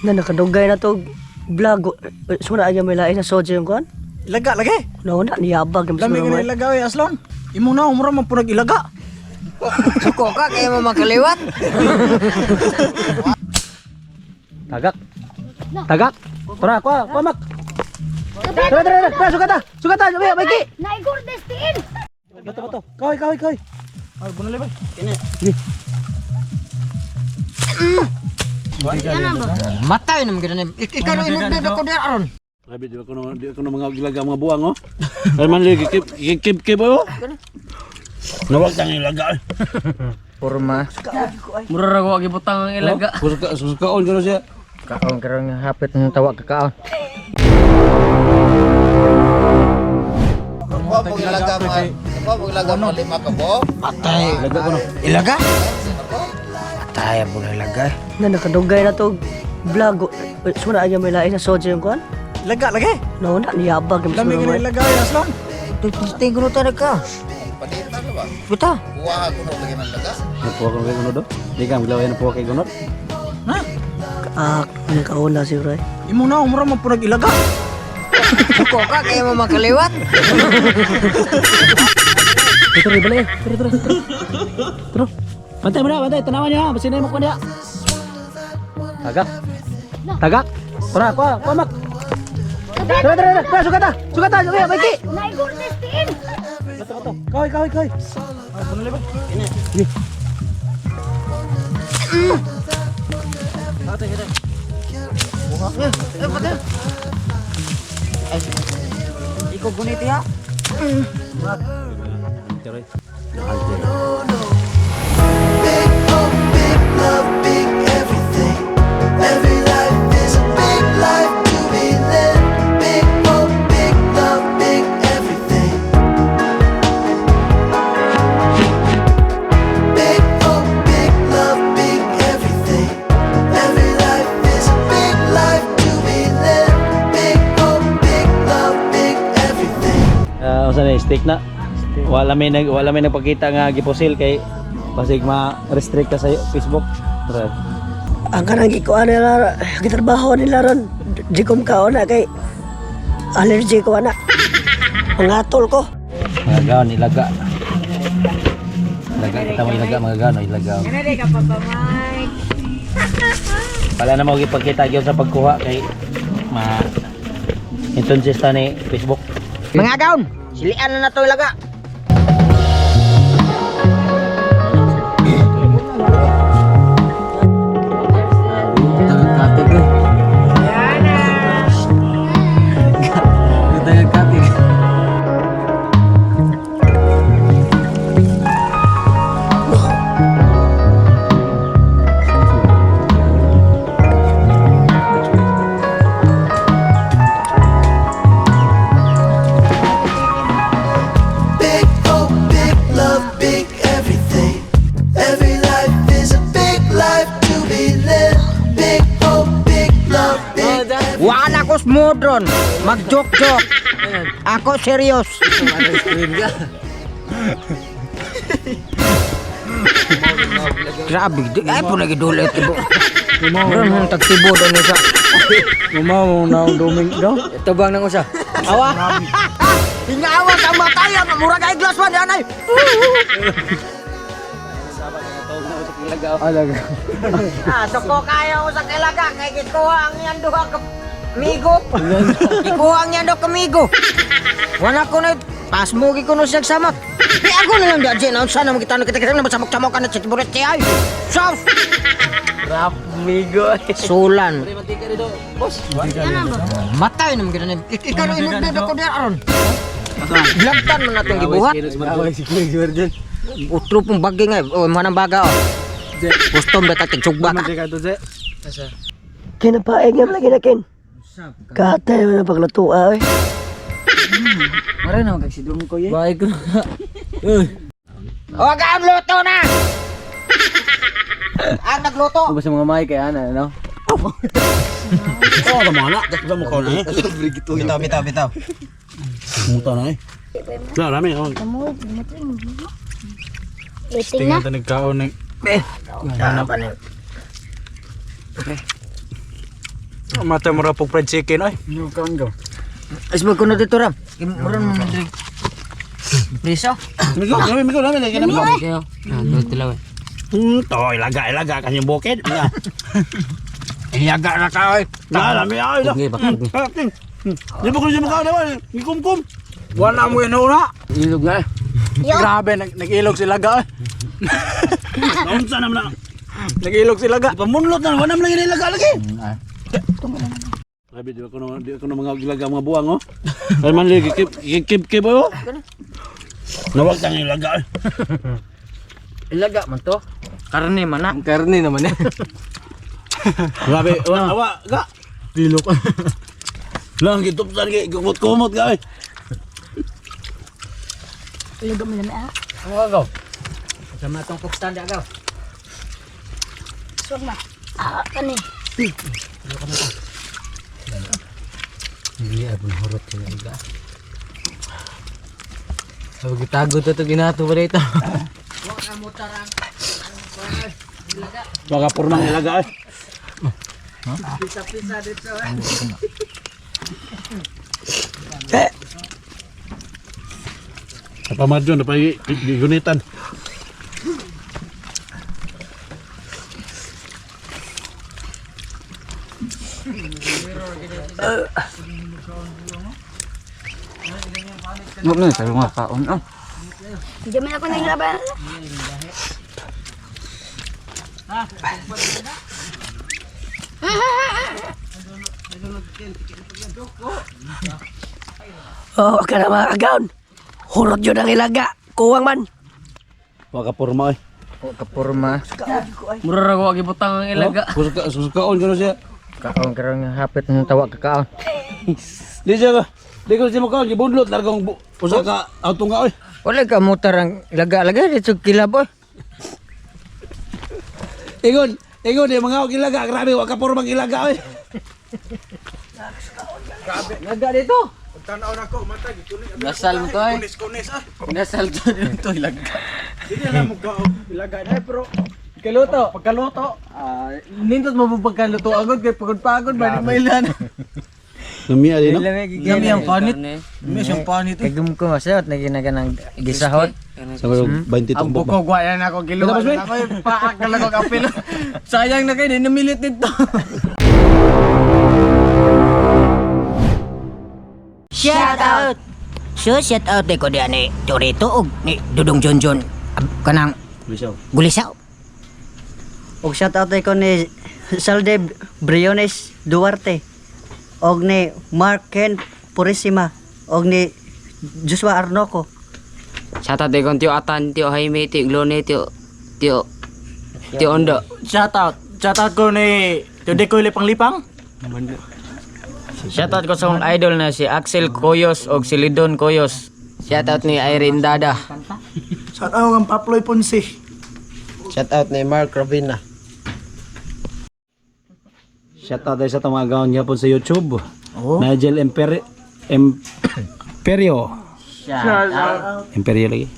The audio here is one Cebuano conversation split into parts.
Na nakadugay na to vlog. Suna ay may lain na soja yung kuan. Ilaga lagi. No na niyabag na Lami siguro ka na mo. ilaga oy aslon. Imo na umra man punag ilaga. Suko ka kaya mo makaliwat. Tagak. Tagak. Tara, kuha, kuha mak. Tara, tara, tara, sugata. Sugata, may may ki. Naigor destin. Bato, bato. Kahoy, kahoy, kahoy. Ay bunali ba? Matay naman gid ni. Ikaw no inugdod ako diyan aron. Grabe, di ko na mga gilaga mga buwang, oh. Ay man, lagi, kip, kip, kip, kip, oh. Nawag kang ilaga, eh. Porma. Mura ra ko gibutang ang ilaga. Susuka, susukaon ko na siya. Kaon karon nga hapit ng tawa ka kaon. Kuha mo ilaga mga, kuha mo ilaga mga lima ka bo. Matay. Ilaga ko na. Ilaga? Matay ang ilaga. Na nakadugay na to vlog. Suna ay may lain na soja yung kuan. Ilaga lagi. No na niyabag na Lami siguro ka na mo. ilaga oy aslon. Tingin ko na ka. Panitan na ba? Buta. Kuha ko na lagi ng laga. Napuha ko kay gunod, oh. Di ka, maglaway na puha kay gunod. Ha? Ah, ang kauna siguro eh. Imo na umra man punag ilaga. Suko ka kaya mo makaliwat. Ito rin, balik. Tara, tara, tara. Tara. Bantay mo na, bantay. Tanawan niya, ha. Basin na mo ko niya. Tagak. Tagak. Tara, kuha, kuha mak. Tara, tara, tara, sugata. Sugata, may may ki. Naigor destin. Bato, bato. Kahoy, kahoy, kahoy. Ay bunali ba? Eh, patay. Ay, ikaw guniti ha. Big hope, big love, big everything. Every life is a big life to be lived. Big hope, big love, big everything. Big hope, big love, big everything. Every life is a big life to be lived. Big hope, big love, big everything. Ah, unsa na steak na? Wala may nagpakita nga giposil kay basig ma-restrict ka sa Facebook. Tara. Ang kanang gikuan nila, gitrabaho nila ron. Di ko makaon na kay allergy ko ana. Ang atol ko. Mga gaon ilaga. Ilaga kita mo ilaga mga gaon ilaga. Wala na mo gipakita gyud sa pagkuha kay ma entonces ta ni Facebook. Mga gaon, silian na na to ilaga. Big hope, big love, big everything. Every life is a big life to be lived. Big hope, big love, big Wala ko smudron. Mag-joke-joke. Ako serious. Grabe, di ay po nagidulit tibo. Meron mong tagtibo doon isa. Umaw na duming daw. Ito bang nang usa? Awa. Hingawa ka matayan, mura kay glass man yan ay. Alaga. Ah, suko kayo sa kilaga kay gikuha ang yan duha ka migo. Gikuha ang yan duha ka migo. Wala ko na pasmugi ko no siya samak. Di ako na lang di adje na unsa na kita kita kita na samok-samok ka na sa tiburet ay. Sauce. Rap migo. Sulan. Matay naman gid ni. Ikaw no inugdod ako diyan aron. Lagtan man natong gibuhat. Utro pong bagay nga. Oh, manang baga oh. Custom ba ka tigsugba ka? ka to, Je. Kinapaing nga lagi na kin. Katay mo na paglutua eh. Mura na magsidong ko ye. Baik ko. O, gaan luto na! Ang nagluto! Ubos sa mga mic kay ana no. Oh, tama na. Dakda mo ko na eh. Bitaw, bitaw, bitaw. Muta na eh. Na, rami oh. Waiting na. Tingnan ta nagkaon ng Eh, tama na. Mata mo ra pog fried chicken oy. Isbag ko na dito ram. Mura mo na drink. Preso. Migo, migo, migo, migo, migo. Kayo. Ah, tilaw. To, ilaga, ilaga kanyang bukid. Nga. Ilaga na ka oy. Nga, lami ay. Okay, bakit ni? Di ba ko siya mukha naman? Gikumkum. Wala mo inuna. Ilog na. Grabe nag nag-ilog sila ga. Oy. Naunsa naman na. Nag-ilog sila ga. Pamunlot na, wala naman lang ilaga lagi. Grabe, di ko na mga ilaga mga buwang, oh. Ay man, kip, kip, kip, oh. Nawag kang ilaga, eh. Ilaga man to. Karne man na. Karne naman eh. Grabe, awa, awa, ga. Dilok. Lang, gitupsan, kumot-kumot, ga, eh. Ilaga mo lami ah. Sama tong cook stand agaw. Suwag ma. Ah, kani. Hindi ay punhurot sila iga. Sabi gitago to to ginato ba dito? Baka purnang ilaga, eh. Napamadyo, napagigunitan. Mo na sa mga kaon ah. Hindi man ako nanglaban. Oh, kana mga kagaon. Hurot yun ang ilaga. Kuwang man. Baka purma, eh. O kapurma. Mura ra ko gibutang ang ilaga. Kusukaon ko na siya. Kaon karon nga hapit ng tawa ka kaon. Di siya, di ko siya makaon, gibunlot, largong usa ka, auto nga, eh. Wala ka motor ang ilaga-laga dito kilab oy. Ingon, ingon, yung mga ilaga, grabe, wag ka purmang ilaga, eh. Ilaga dito. Tanaw na ko mata gikunin. Nasal mo to ay. Kunis-kunis ah. Nasal to dito ilaga. Dili na mo ka ilaga na pero Kaluto. pagkaluto. Ah, nindot mo pagkaluto agad kay pagod-pagod ba di mailan. Namiya din, no? Yami ang panit. May siyang panit. Kagum ko masayot na ginaganang gisahot. Sa mga 20 Ang tumbok ba? buko gwa na ako giluwa. Tapos, Ako paak na lang ako apil. Sayang na kayo, di namilit dito. Shout out. So shout out ko diyan ni Torito og ni Dudong Jonjon kanang Bisaw. gulisaw. Og shout out ko ni Salde Briones Duarte. Og ni Mark Ken Purisima. Og ni Joshua Arnoco. Shout out kay Tio Atan, Tio Jaime, Tio Glone, Tio Tio Tio Ondo. Shout out. Shout out ko ni Tio Dekoy Lipang-Lipang. Shout out ko sa akong idol na si Axel Koyos og si Lidon Koyos. Shout out ni Irene Dada. Shout out ang Paploy Ponce. Shout out ni Mark Ravina. Shout out sa itong mga gaon gyapon sa YouTube. Nigel Imperio. Imperio lagi.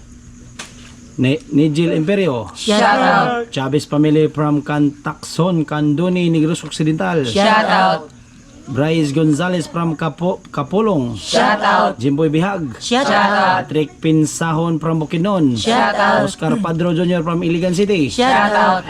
Nigel Imperio. Shout out. Chavez family from Cantaxon, Candoni, Negros Occidental. Shout out. Bryce Gonzalez from Kapulong. Shout out. Jimboy Bihag. Shout out. Patrick Pinsahon from Bukidnon. Shout out. Oscar Padro Jr. from Iligan City. Shout out.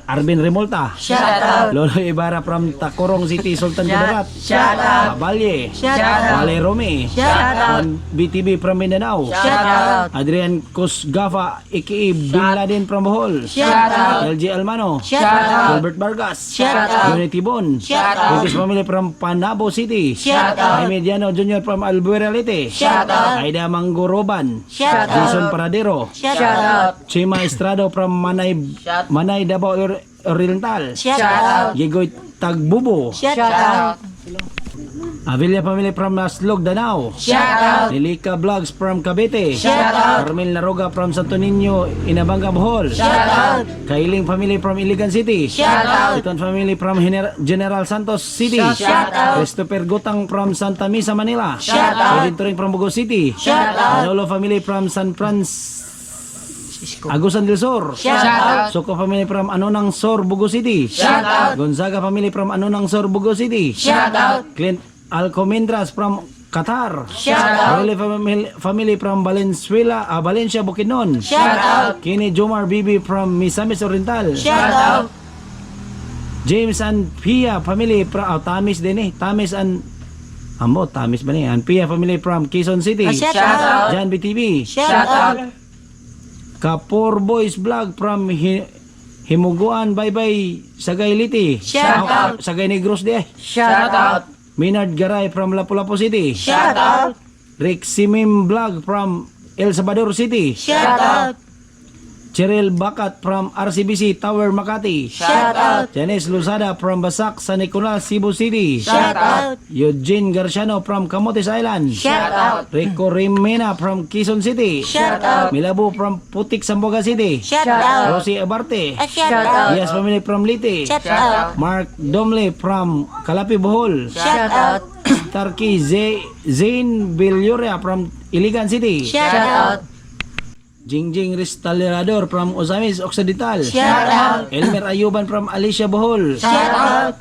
Arvin Remolta. Shout out. Lolo Ibarra from Tacorong City, Sultan Kudarat. Shout out. Abalye. Shout out. Wale Rome. Shout out. Juan BTB from Mindanao. Shout out. Adrian Kusgafa, aka Bin Laden from Bohol. Shout out. LG Almano. Shout out. Gilbert Vargas. Shout out. Johnny Tibon. Shout out. British family from Panabo City. Shout out. Jaime Diano Jr. from Albuera Leyte. Shout out. Aida Mangoroban. Shout out. Jason Paradero. Shout out. Chima Estrado from Manay Manay Davao Oriental. Shout out. Gigoy Tagbubo. Shout out. Avilla family from Aslog, Danao. Shout out. Lilika Vlogs from Cavite. Shout out. Carmel Naroga from Santo Niño, Inabanga, Bohol. Shout out. Kailing family from Iligan City. Shout out. Iton family from General Santos City. Shout out. Christopher Gutang from Santa Mesa, Manila. Shout out. Edin Turing from Bugo City. Shout out. Manolo family from San Agusan del Sur. Shout out. Soko family from Anonang Sor, Bugo City. Shout out. Gonzaga family from Anonang Sor, Bugo City. Shout out. Clint Alcomendras from Qatar. Shout out. Rolly family from Valenzuela, Valencia, Bukidnon. Shout out. Kenny Jomar Bibi from Misamis Oriental. Shout out. James and Pia family from Tamis din eh. Tamis and Amo, Tamis ba ni? And Pia family from Quezon City. Shout out. Jan BTV. Shout out. Kapor Boys Vlog from Himuguan, Bye-bye, Sagay Liti. Shout out. Sagay Negros di eh. Shout out. Maynard Garay from Lapu-Lapu City. Shout out. Rick Simim Vlog from El Salvador City. Shout out. Cheryl Bakat from RCBC Tower, Makati. Shout out. Janice Luzada from Basak, San Nicolas, Cebu City. Shout out. Eugene Garciano from Camotes Island. Shout out. Rico Rimena from Quezon City. Shout out. Milabo from Putik, Zamboanga City. Shout out. Rosie Abarte. Shout out. Diaz family from Leyte. Shout out. Mark Domley from Calapi, Bohol. Shout out. Tarki Zane Villoria from Iligan City. Shout out. Jingjing Restaurador from Ozamis Occidental. Shout out. Elmer Ayuban from Alicia, Bohol. Shout out.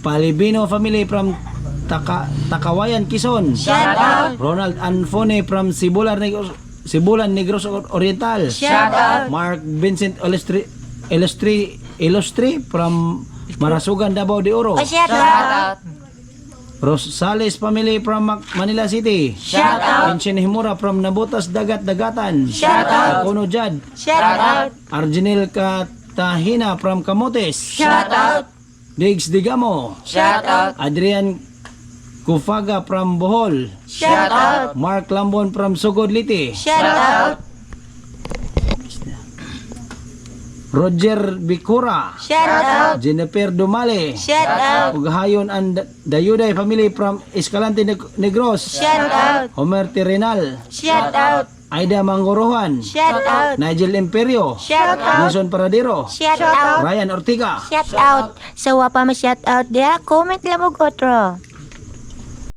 Palibino family from Takawayan, Quezon. Shout out. Ronald Anfone from Sibulan Negros, Sibulan Negros Oriental. Shout out. Mark Vincent Ilustri Ilustri Ilustri from Marasugan, Davao de Oro. Shout out. Rosales family from Manila City. Shout out. Vincent Himura from Nabutas Dagat Dagatan. Shout out. Kuno Jad. Shout out. Arginil Katahina from Camotes. Shout out. Diggs Digamo. Shout out. Adrian Kufaga from Bohol. Shout out. Mark Lambon from Sugod Liti. Shout out. Roger Bicura. Shout out. Jennifer Dumale. Shout out. Ughayon and Dayuday family from Escalante Negros. Shout out. Homer Terrenal. Shout out. Aida Mangorohan. Shout out. Nigel Imperio. Shout out. Jason Paradero. Shout out. Ryan Ortiga. Shout out. Sa wapa ma shout out dia, comment lang og otro.